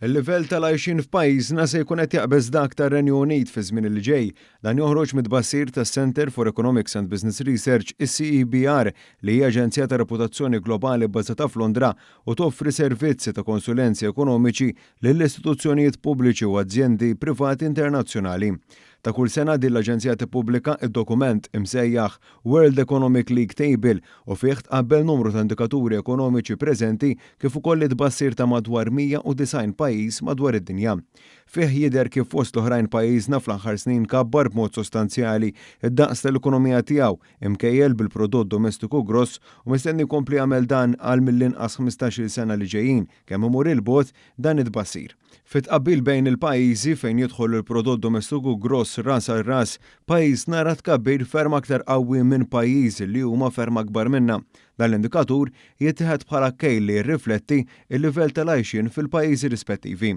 Il-livell tal-għajxien f'pajjiżna se jkun qed jaqbeż dak tar-Renju Unit fiż-żmien li ġej. Dan joħroġ mit-tbassir tas-Centre for Economics and Business Research, is-CEBR, li hija aġenzija ta' reputazzjoni globali bbażata f'Londra u toffri servizzi ta' konsulenzi ekonomiċi lil istituzzjonijiet pubbliċi u azjendi privati internazzjonali. Ta' kull sena din l-aġenzija tippubblika d-dokument imsejjaħ World Economic League Table u fih tqabbel numru ta' indikaturi ekonomiċi preżenti kif ukoll it-tbassir ta' madwar 190 pajjiż madwar id-dinja. Fih jidher kif fost l-oħrajn pajjiżna fl-aħħar snin kabbar b'mod sostanzjali d-daqs tal-ekonomija tiegħu imkejjel bil-prodott domestiku gross u mistenni jkompli jagħmel dan għal mill-inqas 15-il sena li ġejjin kemm imur 'il bogħod dan it-tbassir. Fi tqabbil bejn il-pajjiżi fejn jidħol il-prodott domestiku gross ras għal ras, pajjiżna ra tkabbir ferm aktar qawwi minn pajjiżi li huma ferm akbar minna. Dan l-indikatur jittieħed bħala kejl li jirrifletti l-livell tal-għajxien fil-pajjiżi rispettivi.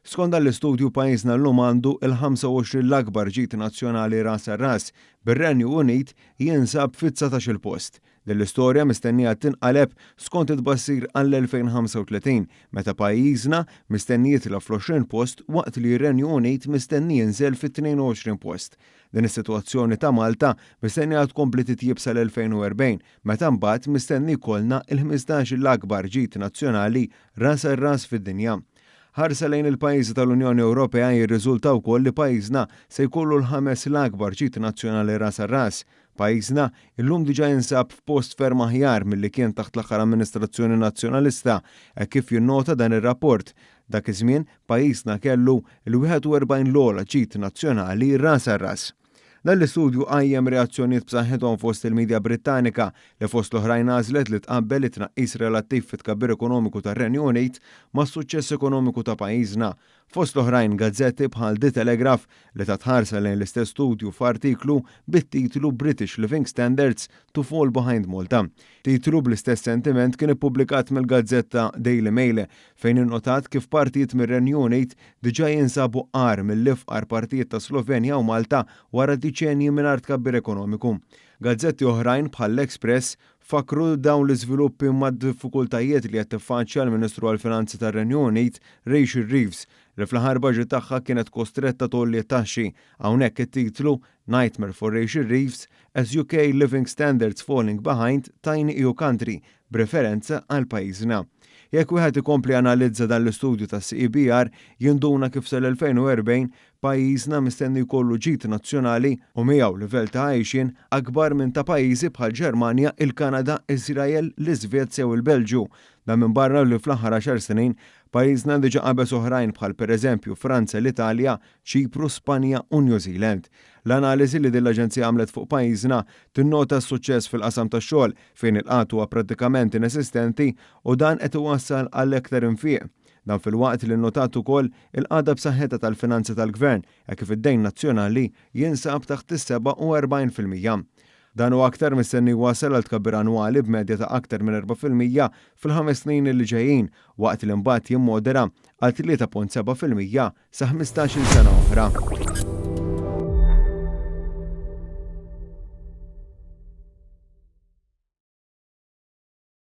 Skont dan l-istudju pajjiżna llum għandu l-25 l-akbar ġid nazzjonali ras għal ras, bir-Renju Unit jinsab fid-19-il post. Din l-istorja mistennija tinqaleb skont it-tbassir għall-2035, meta pajjiżna mistenni jitla' fl-20 post waqt li r-Renju Unit mistenni jinżel fit-22 post. Din is-sitwazzjoni ta' Malta mistennija tkompli titjieb sal-2040, meta mbagħad mistenni jkollna l-15 l-akbar ġid nazzjonali ras għal ras fid-dinja. Ħarsa lejn il-pajjiżi tal-Unjoni Ewropea jirriżulta wkoll li pajjiżna se jkollu l-ħames l-akbar ġid nazzjonali ras għal ras. Pajjiżna illum diġà jinsab f'post ferm aħjar milli kien taħt l-aħħar amministrazzjoni Nazzjonalista, hekk kif jinnota dan ir-rapport. Dak iż-żmien, pajjiżna kellu l-41 l-ogħla ġid nazzjonali ras għal ras. Dan l-istudju qajjem reazzjonijiet b'saħħithom fost il-midja Brittanika li fost l-oħrajn għażlet li tqabbel it-tnaqqis relattiv fit-tkabbir ekonomiku tar-Renju Unit mas-suċċess ekonomiku ta' pajjiżna. Fost l-oħrajn gazzetti bħal The Telegraph li tat ħarsa lejn l-istess studju f'artiklu bit-titlu British Living Standards to Fall Behind Malta. Titlu bl-istess sentiment kien ippubblikat mill-gazzetta Daily Mail fejn innotat kif partijiet mir-Renju Unit diġà jinsabu agħar mill-ifqar partijiet ta' Slovenja u Malta wara diċenji mingħajr tkabbir ekonomiku. Gazzetti oħrajn bħal L-Express fakkru dawn l-iżviluppi mad-diffikultajiet li qed tiffaċċja l-Ministru għall-Finanzi tar-Renju Unit, Rachel Reeves, li fl-aħħar budget tagħha kienet kostretta tgħolli t-taxxi. Hawnhekk it-titlu, Nightmare for Rachel Reeves, as UK living standards falling behind tiny EU country, b'referenza għal pajjiżna. Jekk wieħed ikompli janalizza dan l-istudju tas-CEBR, jinduna kif sal-2040 Pajjiżna mistenni jkollu ġid nazzjonali u miegħu livell ta' għajxien akbar minn ta' pajjiżi bħall-Ġermanja, il-Kanada, Iżrael, l-Iżvezja u l-Belġju. Dan minbarra li fl-aħħar għaxar snin, pajjiżna diġà qabeż oħrajn bħal pereżempju Franza, l-Italja, Ċipru, Spanja u New Zealand. L-analiżi li din l-aġenzija għamlet fuq pajjiżna tinnota s-suċċess fil-qasam tax-xogħol fejn il-qgħad huwa prattikament inesistenti u dan qed iwassal għal aktar infiq. Dan filwaqt li nnotat ukoll il-qagħda b'saħħitha tal-finanzi tal-Gvern hekk kif id-dejn nazzjonali jinsab taħt is-47%. Dan u aktar mistenni jwassal għal tkabbir annwali b'medja ta' aktar minn 4% fil-ħames snin li ġejjin waqt li mbagħad jimmodera għal 3.7% sa 15-il sena oħra.